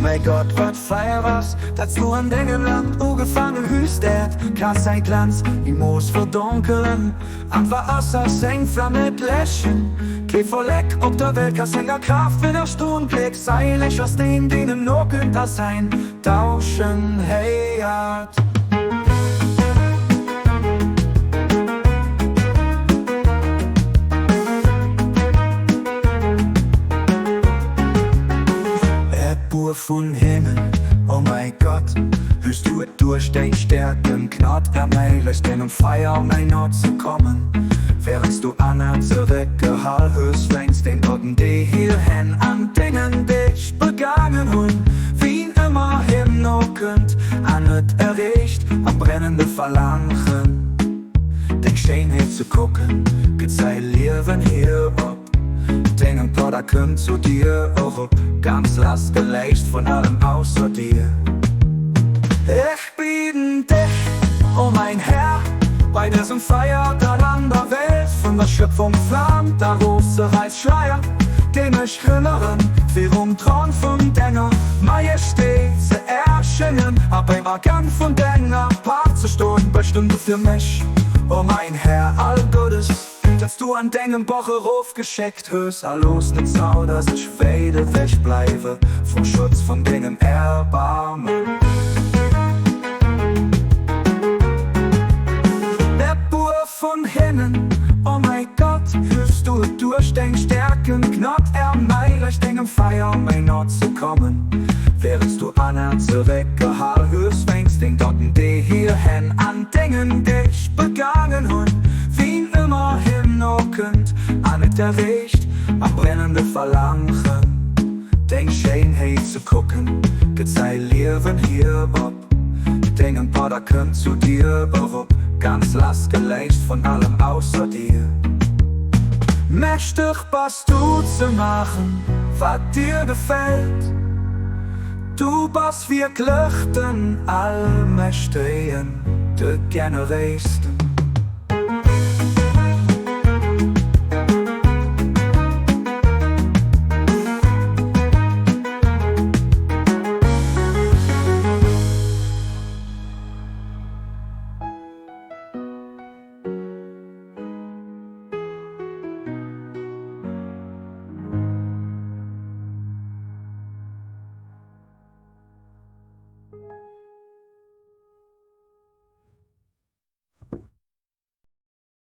mäi Gott, wat feier ass, dat du an dengem Land ugefaangen hues, d'Äerd ka säi Glanz nimools verdonkelen, an d'Waasser seng Flam net läschen. Kee Vollek op der Welt ka senger Kraaft widderstoen, gléckseileg ass deen, deen em nokënnt a säin Dauschen héiert. Eppur vun Himmel, o mäi Gott, hues du et duerch deng Stäerken Gnad erméiglecht, dengem Feier méi no ze kommen, wärends du aner zeréckgehal hues wéinst den Doten, déi hir Hänn an dengen Deeg begaangen hunn. Wien ëmmer him nokënnt an et erreecht, am brennende Verlaangen deng Schéinheet ze kucken, gëtt säi Liewen hir op. Dengem Padder kënnt zu dir erop, ganz lassgeléist vun allem ausser dir. Ech bieden dech, o mäin Här, bei dësem Feier, dat an der Welt vun der Schöpfung flaamt, a Roserei schleiert, dee mech rënneren, virum Thron vun denger Majestät ze erschéngen a beim Agang vun denger Paart ze stoen. Bestëmm du fir mech, o mäin Här, all Guddes, dat s du an dengem Bach erofgeschéckt hues, a looss net zou, dass ech wéit ewech bleiwe vum Schutz vun dengem Erbarmen. E puer vun hinnen, o mäi Gott, hues du et duerch deng Stäerken Gnad erméiglecht, dengem Feier méi no ze kommen, wärends du aner zeréckgehal hues wéinst den Doten, déi hir Hänn an dengen Deeg begaangen hunn. Wien ëmmer him nokënnt an et erreecht, am brennende Verlaangen, deng Schéinheet ze kucken, gëtt säi Liewen hir op. Dengem Padder kënnt zu dir erop, ganz lassgeléist vun allem ausser dir. Mächteg bass du ze maachen, wat dir gefält, du bass wierklech den Allmächtegen, de Generéisten.